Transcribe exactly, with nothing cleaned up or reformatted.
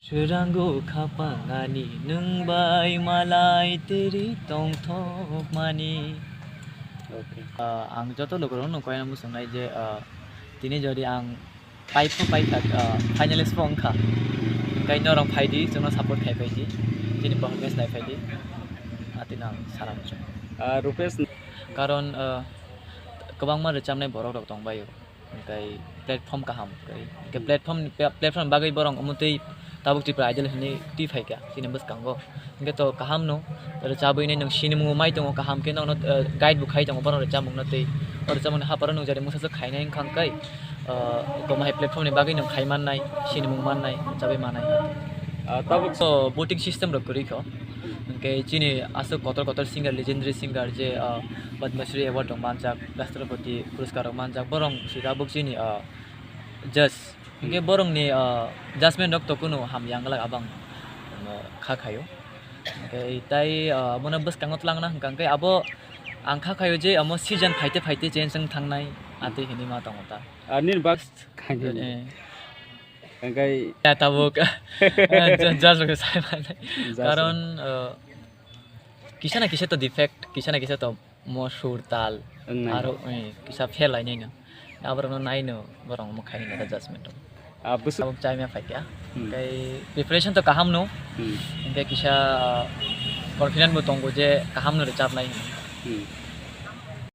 Swrango khapang ani nwng bai malai teri tongthokmani. Okay. Ah, ang joto lukurokno koina muchungnai je, ah, tini jodi ang paipho paikha, ah, finalist pho wngkha, hwnkhe norok phaidi, chwngno support khai phaidi, chini performance nai phaidi, ah, tini ang sana muchung. Ah, Rupesh. Karon, ah, kwbangma rwchapnai borok rok tongbaio. Hwnkhe platform kaham, hwnkhe, hmm, platform ni, platform ni bagwi borok omo twi tabuk Tripura Idol hinwi twi phaikha chini bwskango. Hwnkhe to kaham no rwchabwi nai nwng sinimung bo mai tongo, kaham khe nono, eh, guide bo khai tongo borok rwchapmung no twi. O rwchapmung ni haparo nwng jodi mungsa swk khainai wngkha hwnkhe, eh, tongma hai platform ni bagwi nwng khai mannai, sinimung mannai, rwchabwi mannai. Ah, tabuk so voting system rok kwrwi kho. Hwnkhe chini aswk kotor kotor singer, legendary singer je, ah, Padma Shri Award rok manjak, Rashtrapati Puraskar rok manjak, borok si tabuk chini, ah, judge. Hwnkhe, hmm, borokni, ah, judgment rok to kunu hamya wng glak abang, ah, kha khaio. Hwnkhe tai, ah, abono bwskango twlangna hwnkha hwnkhe abo ang kha khaio je amo season phaite phaite change wng thangnai, hmm, atwi hinwi ma tongo ta. Ah, nini bak khaini. Eh. Hwnkhe ya, tabuk. Eh, judge rok sai manai. Judge rok. Karon, ah, kisa na kisa to defect, kisa na kisa to mo sur tal, wng nai. Aro, eh, kisa fail ai nai no. Aborok no nai no, borok mo khai nai judgment o. Ah, bwswk. Tabuk chaima phaikha. Hmm. Tei preparation to kaham no. Hmm. Hwnkhe kisa confident bo tongo je kaham no rwchapnai hinwi. Hmm.